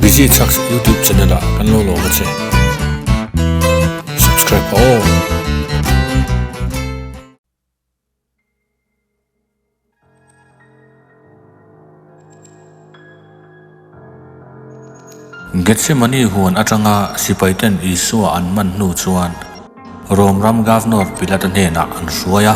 Busy Chaks YouTube channel ah kan lo lawm a che. Subscribe aw. Gethsemane huan atanga sipaiten Isua an man hnu chuan Rom ram Governor Pilata hnenah an hruai a.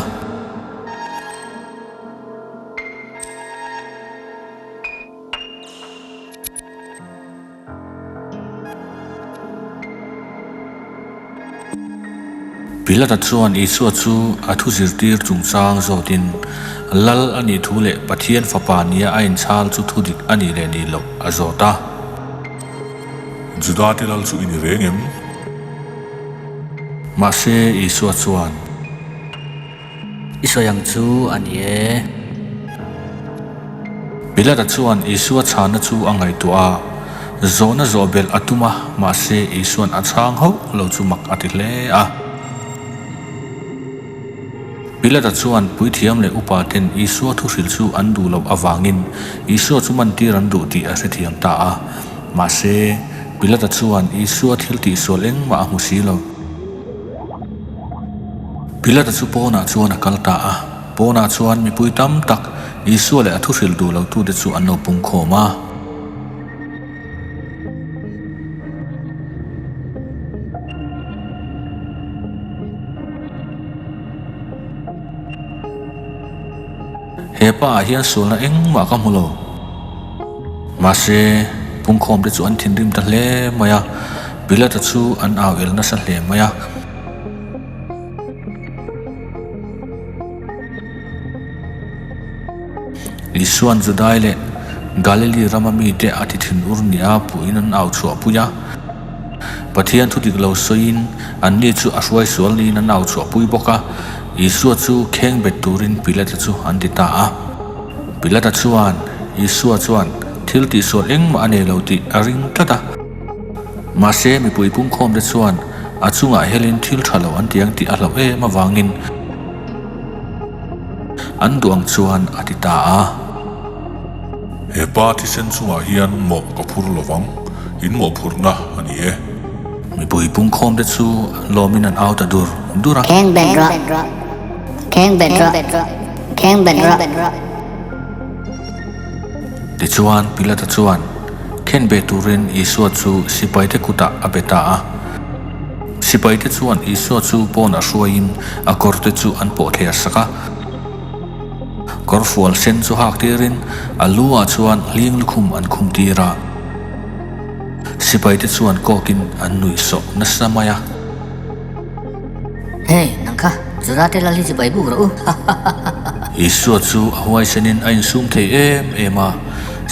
Pilata chuan Isua chu a thu zirtir chungchang zawtin, Lal a nih thu leh Pathian Fapa nia a inchhal chu thu dik a nih leh nih loh a zawt a. Judate lal chu i ni reng em? Mahse, Isua chuan. I sawi ang chu a ni e. Pilata chuan Isua chhana chu a ngaihtuah a, zawhna zawh belh a tum a, mahse Isua'n a chhang hauh lo chu mak a ti hle a. Pilata chuan puithiam leh upa ten Isua thu hrilh chu an duh loh avangin Isua chu mantir an duh tih a hrethiam ta a. Mahse, Pilata chuan Isua thil tihsual engmah a hmu si lo. Pilata chu pawnah chuan a kal ta a, pawnah chuan mipui tam tak Isua leh a thuhrilh duh lotute chu an lo pungkhawm a. He pa ah hian sualna engmah ka hmu lo. Mahse, pungkhawmte chu an thinrim ta hle mai a, Pilata chu an au el nasa hle mai a. Isua'n Judai leh Galili rama mite a ti thinur nia puhin an au chhuah pui a. Pathian thu dik lo sawiin anni chu a hruai sual niin an au chhuah pui bawk a, Isua chu kheng bet turin Pilata chu an ti ta a. Pilata chuan Isua chuan thil tihsual engmah a nei lo tih a ring tlat a. Mahse, mipui pungkhawmte chuan a chungah helin thil tha lo an ti ang tih a hlauh em avangin an duh ang chuan a ti ta a. He pa thisen chungah hian mawh ka phur lo vang, in mawhphurhna a ni e. Mipui pungkhawmte chu lawmin an au ta dur dur a. Kheng bet rawh, kheng bet rawh, kheng bet rawh. Tichuan Pilata chuan khen ve turin Isua chu sipaite kutah a be ta a. Sipaite chuan Isua chu pawnah hruaiin a kawrte chu an pawh thler sak a. Kawrfual sen chu hak tirin a lu ah chuan hling lukhum an khum tir a. Sipaite chuan kawkin an nuih sawh nasa mai a. Hey, nang kha, Judate lal hi chibai buk rawh u, ha ha ha ha ha. Isua chu a huaisenin a insum thei em em a,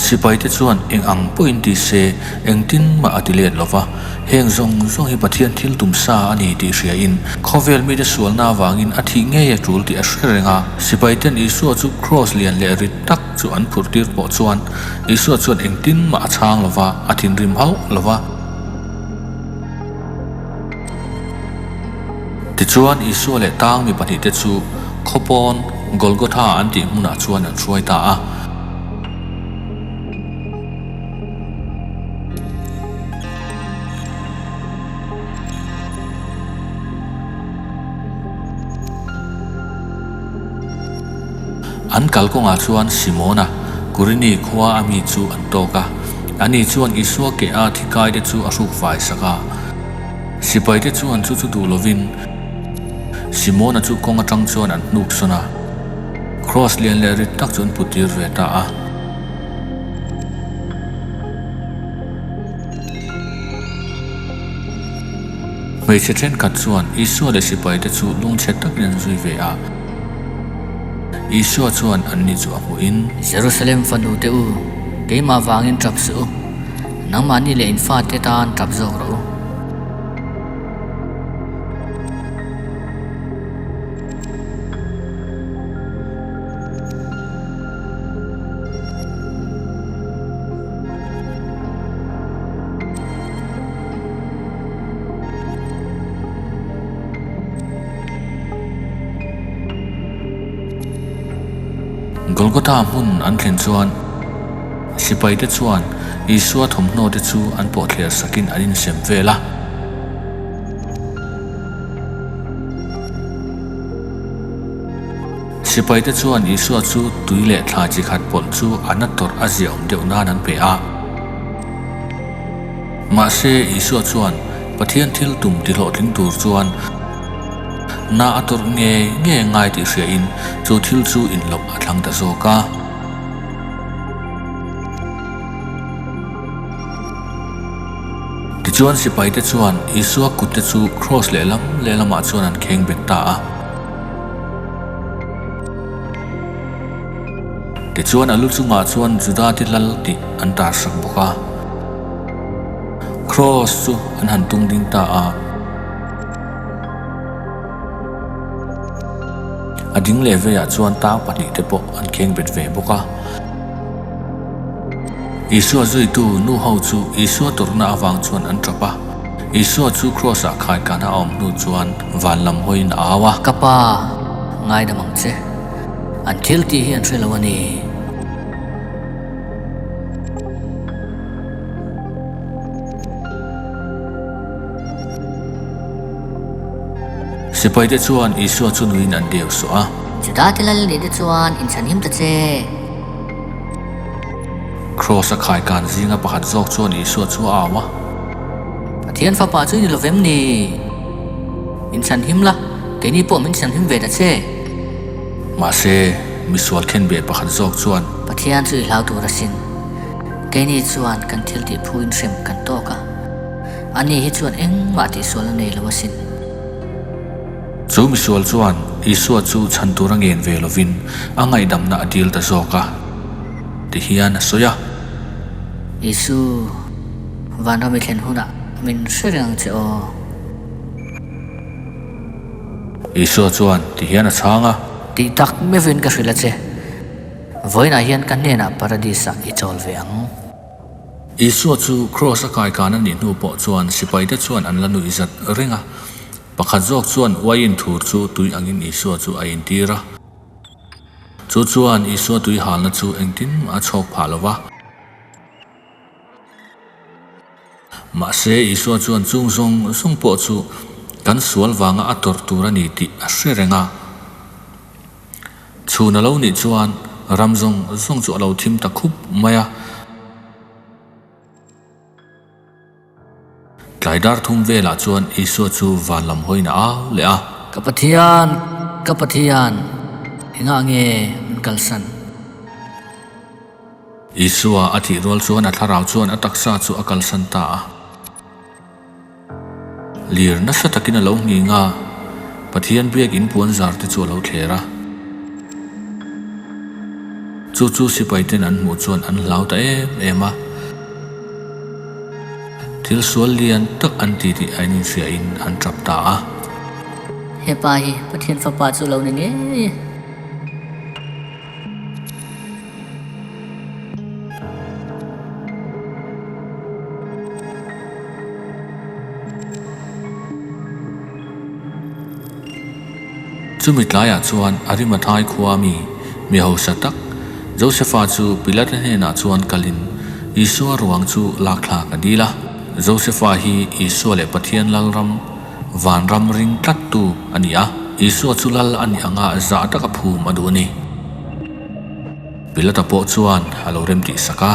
sipaite chuan eng ang pawhin ti se engtin mah a ti let lo va, heng zawng zawng hi Pathian thil tum sa a ni tih hriain khawvel mite sualna avangin a thih ngei a tul tih a hre reng a. Sipaiten Isua chu kraws lian leh rit tak chu an phurh tir pawh chuan Isua chuan engtin mah a chhang lo va, a thinrim hauh lo va. Tichuan, Isua leh tang mi pahnihte chu khawpawn Golgotha an tih hmunah chuan an hruai ta a. An kalkawngah chuan Simona, Kurini khua a mi chu an tawk a. Ani chuan Isua ke a thi kaite chu a hruk fai sak a. Sipaite chuan chu chu duh lovin Simona chu kawng atang chuan an hnuk sawn a, Kraws lian leh rit tak chu an put tir ve ta a. Hmeichhe thenkhat chuan Isua leh sipaite chu lungchhe takin an zui ve a. Isua chuan anni chu a hmuhin. Jerusalem fanu te u, keimah vangin tap suh u, nangmahni leh in fate tan tap zawk rawh u. Golgotha hmun an thlen chuan. Sipaite chuan Isua thawmhnawte chu an pawhthler sakin an insem vel a. Sipaite chuan Isua chu tui leh thla chi khat pawlh chu a na tawrh a ziaawm deuh nan an pe a. Mahse, Isua chuan Pathian thil tum tihlawhtling tur chuan na a tawrh ngei ngei ngai tih hriain chu thil chu inlawp a thlang ta zawk a. Tichuan sipaite chuan Isua kutte chu kraws lehlam lehlamah chuan an kheng bet ta a. Tichuan a lu chungah chuan Judate lal tih an tarsak bawk a. Kraws chu an han tung ding ta a. A ding leh veiah chuan tang pahnihte pawh an kheng bet ve bawk a. Isua zuitu nu ho chu Isua tawrhna avang chuan an tap a. Isua chu Kraws-ah khaikana a awm hnu chuan van lam hawiin a au a. Ka pa, ngaidam ang che. An thil tih hi an hre lo a ni. Sipaite chuan Isua chu nuiin an deu suah a. Judate lal nih te chuan inchhanhim ta che. Kraws a khaikan zinga pakhat zawk chuan Isua chu a au a. Pathian fapa chu i ni lo vem ni? Inchhanhim la, keini pawh min chhanhim ve ta che. Mahse, misual khenbeh pakhat zawk chuan. Pathian chu i hlau tur asin. Keini chuan kan thil tih phuin hrem kan tawk a. Ani hi chuan engmah tihsual a nei lo asin. Chu misual chuan Isua chu chhan tur a ngen ve lovin a ngaihdamna a dil ta zawk a, ti hian a sawi a. Isu, vanram i thlen hunah min hre reng ang che aw. Isua chuan ti hian a chhang a. Tih tak meuhin ka hrilh a che, vawiinah hian ka hnenah Paradis-ah i chawl ve ang. Isua chu Kraws a kaikan a nih hnu pawh chuan sipaite chuan an la nuih zat reng a. Pakhat zawk chuan uaiin thur chu tui angin Isua chu a intir a. Chu chuan Isua tui halna chu engtin mah a chhawk phah lo va. Mahse, Isua chuan chung zawng zawng pawh chu kan sual vanga a tawrh tur a ni tih a hre reng a. Chhun a lo nih chuan ram zawng zawng chu a lo thim ta khup mai a. Tlai dar thum velah chuan Isua chu van lam hawiin a au leh a. Ka Pathian, ka Pathian, engah nge min kalsan? Isua a thih rual chuan a thlarau chuan a taksa chu a kalsan ta a. Lir nasa takin a lo nghing a, Pathian biak in puan zar te chu a lo thler a. Chu chu sipai ten an hmuh chuan an hlau ta em em a. Thil sual lian tak an ti tih a inhria in an tap ta a. Hepa hi Pathian fapa chu lo ni ngei e. Chumi tlaiah chuan Arimathai khua mi, mi hausa tak, Josefa chu Pilate hnenah chuan kalin Isua ruang chu lak thlak a dil a. Josefa hi Isua leh Pathian Lalram, Vanram ring tlattu a ni a, Isua chu lal a nih anga zah taka phum a duh a ni. Pilata pawh chuan a lo remtih sak a.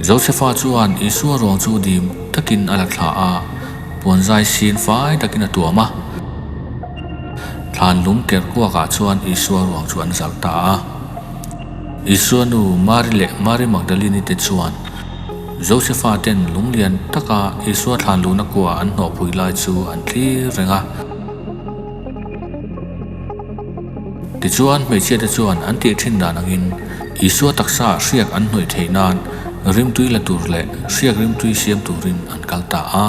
Josefa chuan Isua ruang chu dim takin a la thla a, puanzai sin fai takin a tuam a. Thlan lung ker kuakah chuan Isua ruang chu an zalh ta a. Isua nu Mari leh Mari Magdalini te chuan Josefa ten lunglian taka Isua thlan luhna kua an hnawhpui lai chu an thlir reng a. Tichuan hmeichhia te chuan an tih thin dan angin Isua taksa hriak an hnawih theih nan rimtui la tur leh hriak rimtui siam turin an kal ta a.